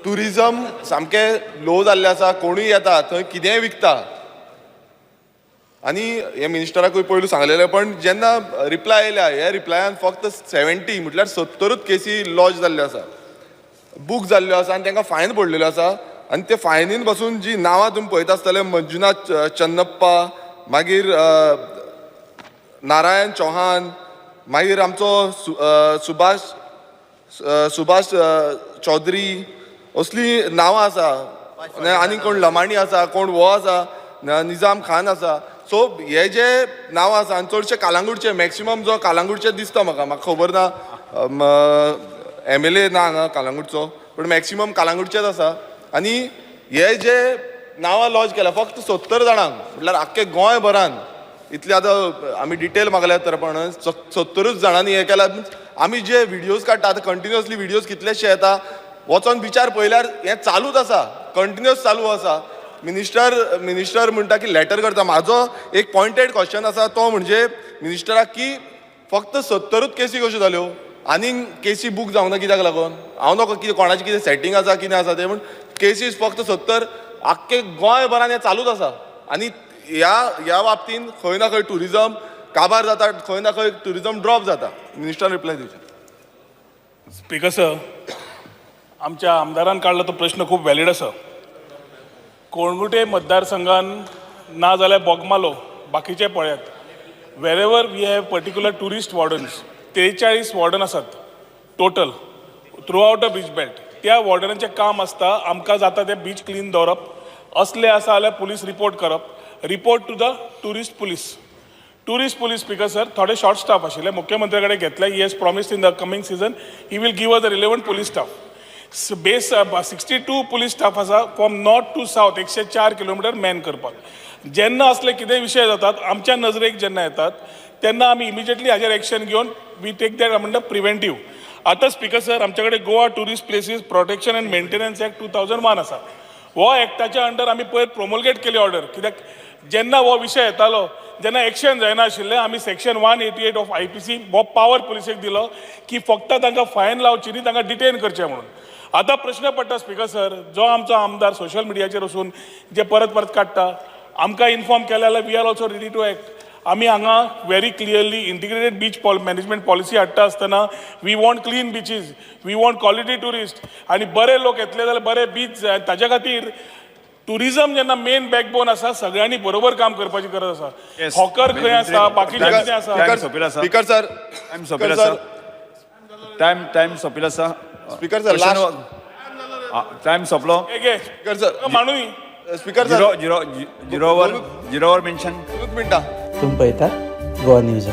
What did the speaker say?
Tourism सामकें लो जाल्लें आसा. कोणूय येता थंय, कितेंय विकता. आनी हे मिनिस्टराकूय पयलू सांगलेलें, पण जेन्ना रिप्लाय आयल्या, ह्या रिप्लायान फक्त 70, म्हटल्यार 70च केसी लॉज जाल्ल्यो आसा, बूक जाल्ल्यो आसा आनी तांकां फायन पडलेल्यो आसा. आनी ते फायनीन पासून जी नांवां तुमी पळयता आसतले, मंजुनाथ चन्नप्पा, मागीर नारायण चौहान, मागीर आमचो सुभाष सुभाष चौधरी, असली नांवां आसा. आनी कोण लमाणी आसा, कोण हो आसा, निजाम खान आसा. सो हे जे नांवां आसा आनी चडशे कालांगूटचे, मॅक्सिमम जो कालांगूटचे दिसता म्हाका. म्हाका खबर ना, एमएलए ना हांगा कालांगूटचो, पूण मॅक्सिमम कालांगूटचेच आसा. आनी हे जे नांवां लॉज केल्या फक्त 70 जाणांक, म्हटल्यार आख्खे गोंयभरान इतले आतां आमी डिटेल मागल्यात तर, पण 70च जाणांनी हें केलां. आमी जे व्हिडियोज काडटा आतां, कंटिन्युअसली व्हिडियोज कितलेशे येता. वचोन बिचार पळयल्यार हें चालूच आसा, कंटिन्युअस चालू आसा. मिनिस्टर म्हणटा की लॅटर करता. म्हाजो एक पॉयंटेड क्वेश्चन आसा, तो म्हणजे मिनिस्टराक की फक्त 70च केसी कश्यो जाल्यो? आनीक केसी बूक जावंक ना कित्याक लागून? हांव नको कितें कोणाचें कितें सेटींग आसा, कितें आसा तें, पूण केसीस फक्त 70, आख्खे गोंयभरान हें चालूच आसा. आनी ह्या बाबतीन खंय ना खंय टुरिजम काबार जाता, खंय ना खंय टुरिजम ड्रॉप जाता. मिनिस्टरान रिप्लाय दिवचें. स्पीकर सर, आमच्या आमदारान काडला तो प्रश्न खूब व्हॅलीड आसा. कळंगुटे मतदारसंघान ना जाल्यार बोगमालो, बाकीचे पळयात, wherever we have particular tourist wardens, 43 warden आसात total throughout the beach belt. त्या वॉर्डनाचें काम आसता आमकां जाता तें बीच क्लीन दवरप, असले आसा जाल्यार पुलीस रिपोर्ट करप, report to the tourist police. Tourist police, speaker sir, थोडे शॉर्ट स्टाफ आशिल्ले. मुख्यमंत्र्या कडेन घेतले. He has promised in the coming season he will give us the relevant police staff. Base 62 police staff आसा from north to south, 104 kilometre man करपाक. जेन्ना असले कितेंय विशय जातात, आमच्या नजरेक जेन्ना येतात, तेन्ना आमी इमिजिएटली हाजेर एक्शन घेवन we take that म्हणटा प्रिवेंटीव. आतां स्पीकर सर, आमच्या कडेन Goa Tourist Places Protection and Maintenance Act 2001 आसा. हो एक्टाच्या अंडर आमी पयर प्रोमोलगेट केली ऑर्डर, कित्याक जेन्ना हो विशय येतालो, जेन्ना एक्शन जायना आशिल्लें, आमी section 188 of IPC हो पावर पुलिसेक दिलो की फक्त तांकां फायन लावची न्ही, तांकां डिटेन करचें म्हणून. आतां प्रश्न पडटा स्पीकर सर, जो आमचो आमदार सोशल मिडियाचेर वचून जे परत परत काडटा, आमकां इन्फॉर्म केलें जाल्यार we are also ready to act. आमी हांगा very clearly integrated beach management policy हाडटा आसतना we want clean beaches, we want quality tourist आनी बरे लोक येतले जाल्यार बरे बीच जाय. ताच्या खातीर टुरिझम जेन्ना मेन बॅकबोन आसा, सगळ्यांनी बरोबर काम करपाची गरज आसा. हॉकर खंय आसा, बाकीचे कितें आसा. टायम सोंपिल्लो आसा. Speaker sir. टायम सोंपिल्लो आसा. टायम सोंपिल्लो आसा. Speaker sir, time सोंपलो. घे. Speaker sir. मांडूय. Speaker zero sir. झिरो झिरोवर झिरोवर मेन्शन. दोनूच मिनटां. तुमी पळयतात गोवा न्यूज.